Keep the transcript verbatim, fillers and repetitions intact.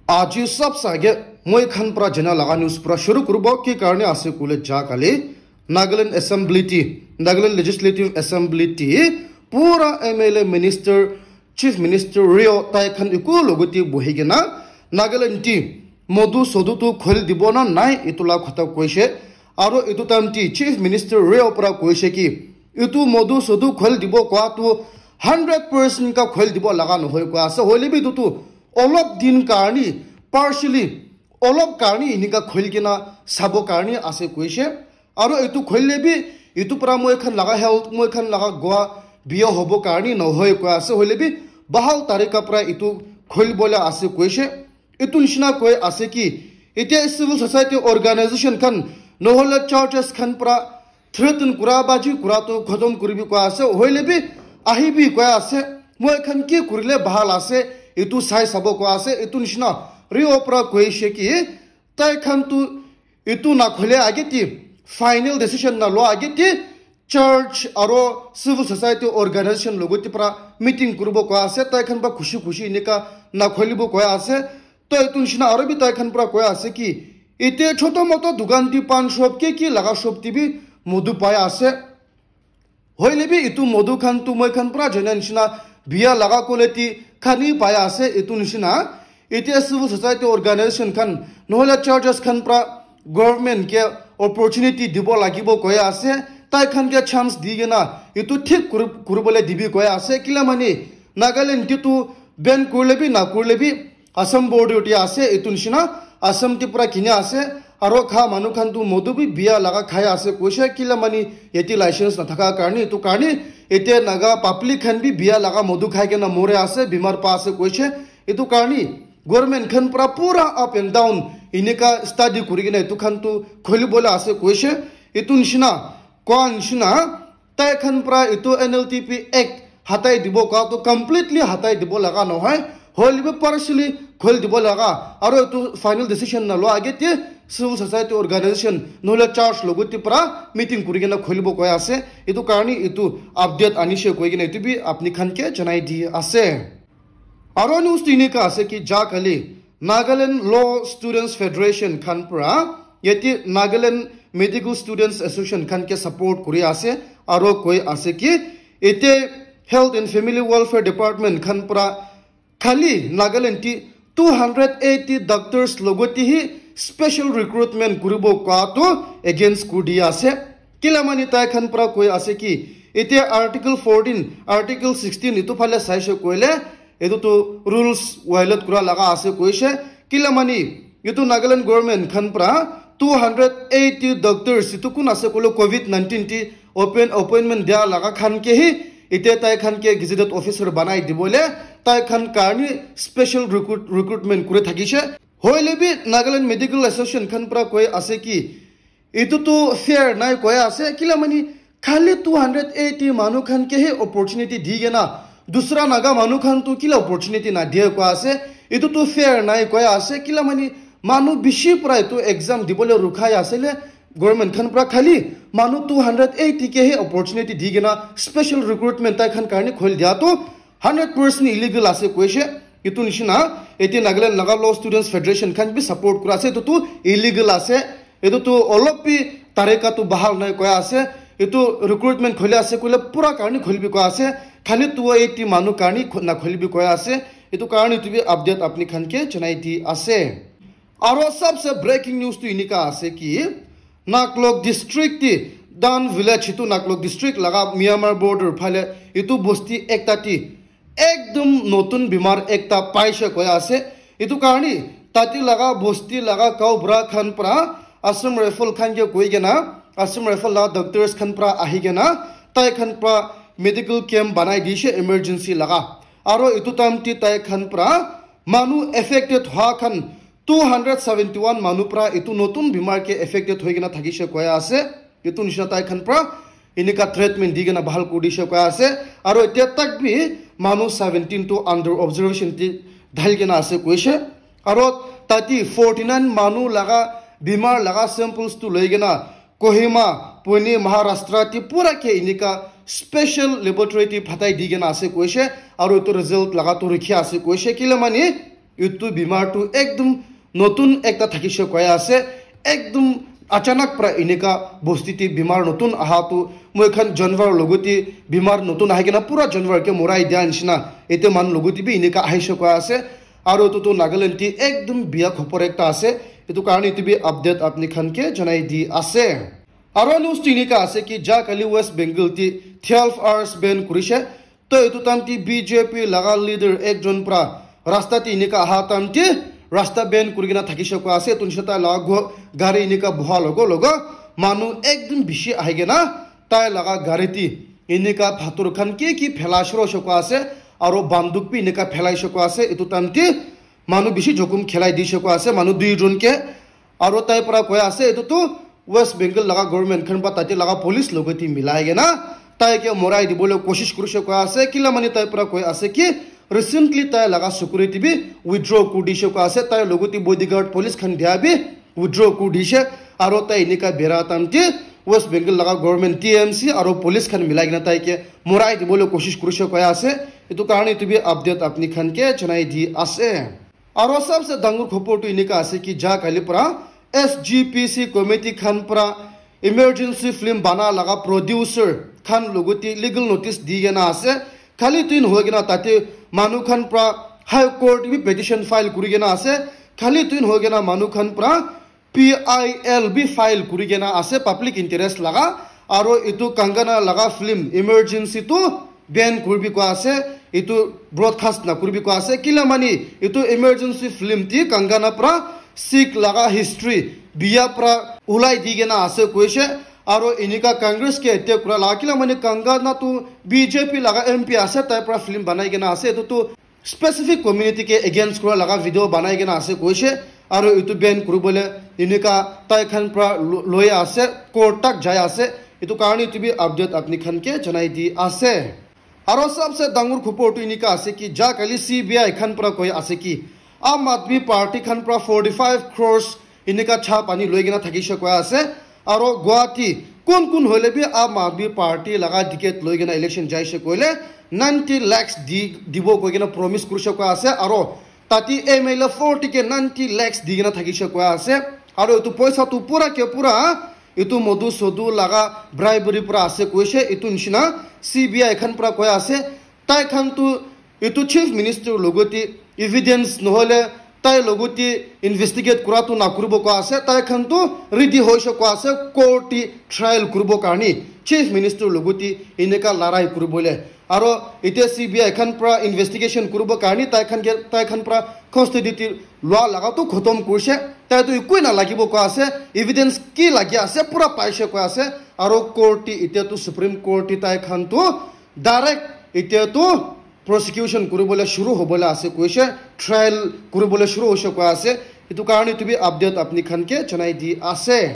Aji sabse aage moi khan pra jana laga news pra shuru kuribo, ki karne ase koile ja kali Nagaland Assembly ti, Nagaland Legislative Assembly ti pura M L A, minister, Chief Minister Rio tai khan eku logote bohi kena Nagaland ti modu sodu tu kholi dibo na nai etu la kotha koise. Aro etu time ti Chief Minister Rio pra koise ki etu modu sodu kholi dibo koa tu hundred percent ka kholi dibo laga nohoi koa ase. Hoile bi etu tu olop din karni, partially, olop karni enika kholi kena sabo karni ase koise. Aro etu kholi le bi etu pra moi khan laga health, moi khan laga goa biya hobo karni nohoi koa ase. Hoile bi bahal tarika pra etu kholi bole ase koise. Etu nishina koi ase ki etia civil society organization khan nohole churches khan pra threaten kura baji kura tu khotom kuribi koa ase. Hoile bi ahibi koa ase, moi khan ki kurile bahal ase, etu sai sabo koa ase. Etu nishina Rio pra koise ki tai khan tu etu na khole age ti, final decision na lo age ti, church aro civil society organization logote pra meeting kuribo koa ase. Tai khan pra khushi khushi enika na kholibo koa ase. To etu nishina aro bi tai khan pra koa ase ki ite choto moto dukan ti pan shop ke ki laga shop ti bi modu pai ase. Hoile bi etu modu khan tu moi khan pra jana nishina biya laga kole ti khani pai ase. Etu nishina etia civil society organization khan nohole churches khan pra government ke opportunity dibo lagibo koi ase, tai khan ke chance di kena etu thik kuri-, kuribole dibi koi ase. Kila mani Nagaland ti tu ban kurile bi na kurile bi Assam border te ase, etu nishina Assam te pura kini ase, aro kha manu khan tu modu bi biya laga khai ase koise, kila mani yate license na thaka karni, etu karni ete Naga public khan bi biya laga modu khai kena more ase, bimar pa ase koise. Etu karni government khan pura pura up and down enika study kuri kena etu khan tu kholi bole ase koise. Etu nishina koa nishina tai khan pra etu N L T P Act hatai dibo koa tu completely hatai dibo laga nohoi, hoile bi partially kholi dibo laga, aro etu final decision na lo age te civil society organization nohole church logote pra meeting kuri kena kholibo koi ase. Etu karni etu update anishe koi kena etu bi apni khan ke janai di ase. Aro news tu enika ase ki ja kali Nagaland Law Students Federation khan pra yate Nagaland Medical Students Association khan ke support kuri ase, aro koi ase ki ete Health and Family Welfare Department khan pra khali Nagaland ti two hundred eighty doctors logote hi special recruitment kuribo koa tu against kuri di ase. Kila mani tai khan pra koi ase ki ete Article fourteen, Article sixteen etu phale saise koile etu tu rules violate kura laga ase koise. Kila mani etu Nagaland government khan pra two hundred eighty doctors etu kun ase koile covid nineteen ti open appointment dia laga khan ke hi ete tai khan ke gazetted officer banai dibole tai khan karni special recruit, recruitment kuri thakise. Hoile bi Nagaland Medical Association khan pra koi ase ki etu tu fair nai koi ase, kila mani khali two hundred eighty manu khan ke he opportunity di kena dusra Naga manu khan tu kila opportunity na dia koi ase. Etu tu fair nai koi ase, kila mani manu bishi pra etu exam dibole rukhai ase le government khan pra khali manu two hundred eighty ke he opportunity di kena special recruitment tai khan karni khol dia tu hundred percent illegal ase koise. Etu nishina ete Nagaland Naga Law Students Federation khan bi support kura ase, etu tu illegal ase. Etu tu olop bi tarika tu bahal nai koi ase. Etu recruitment khole ase koile pura karni kholibi koi ase, khali two eighty manu karni kho-, na kholibi koi ase. Etu karni etu bi update apni khan ke janai di ase. Aro sabse breaking news tu enika ase ki Naklok district ti Dan village, etu Naklok district laga Myanmar border phale etu bosti ekta ti ekdom notun bimar ekta paise koi ase. Etu karni tati laga bosti laga gaon bura khan pra Assam Rifle khan ke koi kena, Assam Rifle laga doctors khan pra ahi kena tai khan pra medical camp banai dishe emergency laga. Aro etu time ti tai khan pra manu affected hoa khan two hundred seventy one manu pra etu notun bimar ke affected hoi kena thakishe koi ase. Etu nishina tai khan pra enika treatment di kena bahal kuri dishe koi ase. Aro etia tak bi manu seventeen tu under observation ti dhal kena ase koise. Aro tati forty nine manu laga bimar laga samples tu loi kena Kohima, Pune, Maharashtra ti pura ke enika special laboratory ti phatai di kena ase koise. Aro etu result laga tu rukhi ase koise. Kila mani Etu bimar tu ekdum notun ekta thakishe koi ase, ekdum achanak pra enika bosti te bimar notun aha tu moi khan janwar logote bimar notun ahi kena pura janwar ke morai dia nishina ete manu logote bi enika ahishe koi ase. Aro etu tu Nagaland te ekdum biya khopor ekta ase, etu karne etu bi update apni khan ke janai di ase. Aro news tu enika ase ki ja kali West Bengal te twelve hours ban kurishe. To etu time te B J P laga leader ekjon pra rasta te enika aha time te rasta ban kuri kena thakishe koi ase. Etu nishe tai laga go-, gari enika boha logo logo manu ekdum bishi ahi kena tai laga gari te enika phator khan ki ki phelai shuru hoishe koi ase, aro banduk bi enika phelai she koi ase. Etu time te manu bishi jokhom khelai dishe koi ase, manu duijon ke. Aro tai pra koi ase, etu tu West Bengal laga government khan pra tate laga police logote milai kena tai ke morai dibole koshish kurishe koi ase. Kila mani tai pra koi ase ki recently tai laga security bi withdraw kuri dishe koi ase, tai logote bodyguard police khan dia bi withdraw kuri dishe. Aro tai enika bera time te West Bengal laga government T M C aro police khan milai kena tai ke morai dibole koshish kurishe koi ase. Etu karne etu bi update apni khan ke janai di ase. Aro sabse dangor khopor tu enika ase ki ja kali pra S G P C committee khan pra emergency film bana laga producer khan logote legal notice di kena ase. Khali tuin hoi kena tate manu khan pra High Court bi petition file kuri kena ase. Khali tuin hoi kena manu khan pra P I L bi file kuri kena ase, public interest laga. Aro etu Kangana laga film Emergency tu ban kuribi koi ase, etu broadcast na kuribi koi ase. Kila mani etu Emergency film te Kangana pra Sikh laga history biya pra ulai di kena ase koishe. Aro enika Congress ke attack kura laga kila mani Kangana tu B J P laga M P ase, tai pra film banai kena ase. Etu tu specific community ke against kura laga video banai kena ase koishe, aro etu ban kuribole enika tai khan pra lo-, loi ase, court tak jai ase. Etu karne etu bi update apni khan ke janai di ase. Aro sabse dangor khopor tu enika ase ki ja kali C B I khan pra koi ase ki Aam Aadmi Party khan pra forty five crores enika cha pani loi kena thakishe koi ase. Aro Guwahati kun kun hoile bi Aam Aadmi Party laga ticket loi kena election jaishe koile ninety lakhs di, dibo koi kena promise kurishe koi ase. Aro tate M L A forty ke ninety lakhs di kena thakishe koi ase. Aro etu poisa tu pura ke pura etu Madhu Sadhu laga bribery pra ase koishe. Etu nishina C B I khan pra koi ase. Tai khan tu etu chief minister logote evidence nohole tai logote investigate kura tu nakuribo koi ase. Tai khan tu ready hoishe koi ase court te trial kuribo karne chief minister logote eneka larai kuribole. Aro ite C B I khan pra investigation kuribo karne tai khan ke, tai khan pra custody te lua laga tu khotom kurishe. Tai tu ekoi na lagibo koi ase, evidence ki lagi ase pura paishe koi ase. Aro court te ite tu Supreme Court te tai khan tu direct ite tu prosecution kuribole shuru hobole ase koishe, trial kuribole shuru hoishe koi ase. Etu karne etu bi update apni khan ke janai di ase.